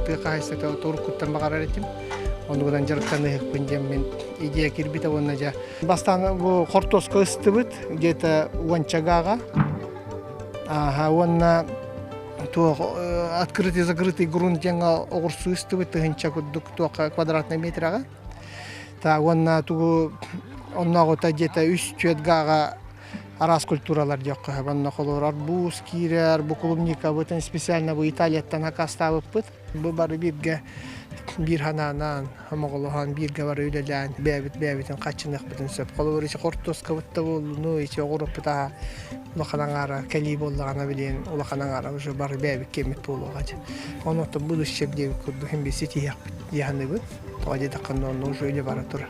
Тыа хаһаайыстыбата уруккуттан баҕарар этим. Онугунан дьарыктаныһыкпын диэн мин идея киирбитэ уонна дьэ бастаан бу хортуоска ыстыбыт где-то уончагаҕа. Ааха уонна туох открытый закрытый грунт диэҥҥэ оҕурсуу ыстыбыт тыһыынча курдук туохха квадратный метраҕа. Та уонна тугу оннооҕута где-то үс түөрт гааҕа араас культуралар диэххэ сөп. Онно холобур арбуз киирэр, бу клубникабытын специально бу Италияттан акаастаабыппыт. Бу бары бииргэ биир санаанан, омоҕолоһон, бииргэ бары үлэлээн, бэйэбит бэйэбитин хаччыныахпытын сөп. Холобур, ити хортуоскабыт да буоллуну, ити оҕуруоппут аһа улахан аҥаара кэлии буоллаҕына билигин улахан аҥаара уже бары бэйэбит киэммит буолуоҕа дьэ. Онон будущее диэбит курдук иһин ситиһиэхпит дии саныыбын. Тоҕо диэтэххэ, онно уже үлэ бара турар.